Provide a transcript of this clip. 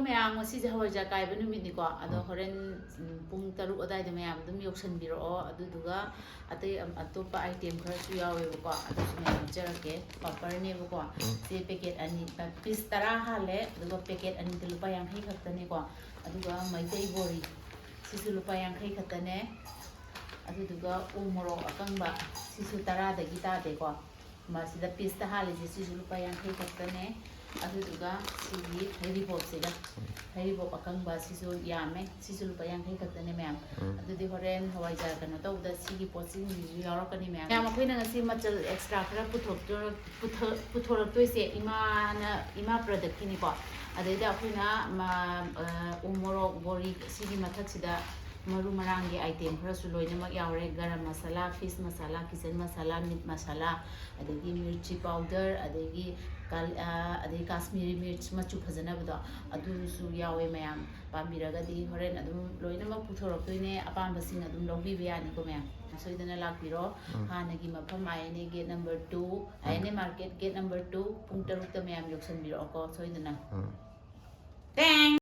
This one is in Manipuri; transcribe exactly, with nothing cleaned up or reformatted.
ꯃꯌꯥꯝ, ꯉꯁꯤꯁꯦ ꯍꯋꯥꯏꯖꯥꯔ ꯀꯥꯏꯕ ꯅꯨꯃꯤꯠꯅꯤꯀꯣ꯫ ꯑꯗꯣ ꯎꯝ꯫ ꯍꯣꯔꯦꯟ, ꯎꯝ, ꯄꯨꯡ ꯇꯔꯨꯛ ꯑꯗꯥꯏꯗ ꯃꯌꯥꯝ ꯑꯗꯨꯝ ꯌꯧꯁꯟꯕꯤꯔꯛꯑꯣ꯫ ꯑꯗꯨꯗꯨꯒ ꯑꯇꯩ ꯑꯝ-, ꯑꯇꯣꯞꯄ item ꯈꯔꯁꯨ ꯌꯥꯎꯋꯦꯕꯀꯣ, ꯑꯗꯨꯁꯨ ꯃꯌꯥꯝ ꯎꯠꯆꯔꯛꯀꯦ꯫ ꯄꯥꯄꯔꯅꯦꯕꯀꯣ꯫ ꯎꯝ꯫ ꯁꯤ packet ꯑꯅꯤ, ꯑ, piece ꯇꯔꯥ ꯍꯥꯜꯂꯦ꯫ ꯑꯗꯨꯒ packet ꯑꯅꯤꯗ ꯂꯨꯄꯥ ꯌꯥꯡꯈꯩ ꯈꯛꯇꯅꯦꯀꯣ꯫ ꯑꯗꯨꯒ ꯃꯩꯇꯩ ꯕꯣꯔꯤ, ꯁꯤꯁꯨ ꯂꯨꯄꯥ ꯌꯥꯡꯈꯩ ꯈꯛꯇꯅꯦ꯫ ꯑꯗꯨꯗꯨꯒ ꯎ ꯃꯣꯔꯣꯛ ꯑꯀꯪꯕ, ꯁꯤꯁꯨ ꯇꯔꯥꯗꯒꯤ ꯇꯥꯗꯦꯀꯣ꯫ ꯃꯁꯤꯗ piece ꯇ ꯍꯥꯜꯂꯤꯁꯦ, ꯁꯤꯁꯨ ꯂꯨꯄꯥ ꯌꯥꯡꯈꯩ ꯈꯛꯇꯅꯦ꯫ ꯑꯗꯨꯗꯨꯒ ꯁꯤꯒꯤ ꯍꯩꯔꯤꯕꯣꯞꯁꯤꯒ, ꯍꯩꯔꯤꯕꯣꯞ ꯑꯀꯪꯕ, ꯁꯤꯁꯨ ꯌꯥꯝꯃꯦ, ꯁꯤꯁꯨ ꯂꯨꯄꯥ ꯌꯥꯡꯈꯩ ꯈꯛꯇꯅꯦ ꯃꯌꯥꯝ꯫ ꯎꯝ꯫ ꯑꯗꯨꯗꯤ ꯍꯣꯔꯦꯟ ꯍꯋꯥꯏꯖꯥꯔ ꯀꯩꯅꯣ ꯇꯧꯕꯗ ꯁꯤꯒꯤ ꯄꯣꯠꯁꯤꯡꯁꯤꯁꯨ ꯌꯥꯎꯔꯛꯀꯅꯤ ꯃꯌꯥꯝ꯫ ꯃꯌꯥꯝ, ꯑꯩꯈꯣꯏꯅ ꯉꯁꯤ ꯃꯆꯜ extra ꯈꯔ ꯄꯨꯊꯣꯛꯇꯣꯔ-, ꯄꯨꯊꯣ-, ꯄꯨꯊꯣꯔꯛꯇꯣꯏꯁꯦ ꯏꯃꯥꯅ, ꯏꯃꯥ product ꯀꯤꯅꯤꯀꯣ꯫ ꯑꯗꯩꯗ ꯑꯩꯈꯣꯏꯅ ꯃ-, ꯑ, ꯎ ꯃꯣꯔꯣꯛ ꯕꯣꯔꯤ, ꯁꯤꯒꯤ ꯃꯊꯛꯁꯤꯗ ꯃꯔꯨ ꯃꯔꯥꯡꯒꯤ item ꯈꯔꯁꯨ ꯂꯣꯏꯅꯃꯛ ꯌꯥꯎꯔꯦ꯫ ꯒꯔꯝ ꯃꯁꯥꯂꯥ, fish ꯃꯁꯥꯂꯥ, kitchen ꯃꯁꯥꯂꯥ, meat ꯃꯁꯥꯂꯥ, ꯑꯗꯒꯤ ꯃꯤꯔꯆꯤ powder, ꯑꯗꯒꯤ ꯀꯥꯜ-, ꯑ, ꯑꯗꯒꯤ ꯀꯥꯁꯃꯤꯔꯤ ꯃꯤꯔꯆ ꯃꯆꯨ ꯐꯖꯅꯕꯗꯣ, ꯑꯗꯨꯁꯨ ꯌꯥꯎꯋꯦ ꯃꯌꯥꯝ꯫ ꯄꯥꯝꯕꯤꯔꯒꯗꯤ ꯍꯣꯔꯦꯟ ꯑꯗꯨꯝ ꯂꯣꯏꯅꯃꯛ ꯄꯨꯊꯣꯔꯛꯇꯣꯏꯅꯦ, ꯑꯄꯥꯝꯕꯁꯤꯡ ꯑꯗꯨꯝ ꯂꯧꯕꯤꯕ ꯌꯥꯅꯤꯀꯣ ꯃꯌꯥꯝ꯫ ꯁꯣꯏꯗꯅ ꯂꯥꯛꯄꯤꯔꯣ꯫ ꯎꯝ꯫ ꯍꯥꯟꯅꯒꯤ ꯃꯐꯝ I N A gate number two, um. I N A market gate number two, ꯄꯨꯡ ꯇꯔꯨꯛꯇ ꯃꯌꯥꯝ ꯌꯧꯁꯟꯕꯤꯔꯛꯑꯣꯀꯣ ꯁꯣꯏꯗꯅ꯫ ꯎꯝ꯫ Thanks!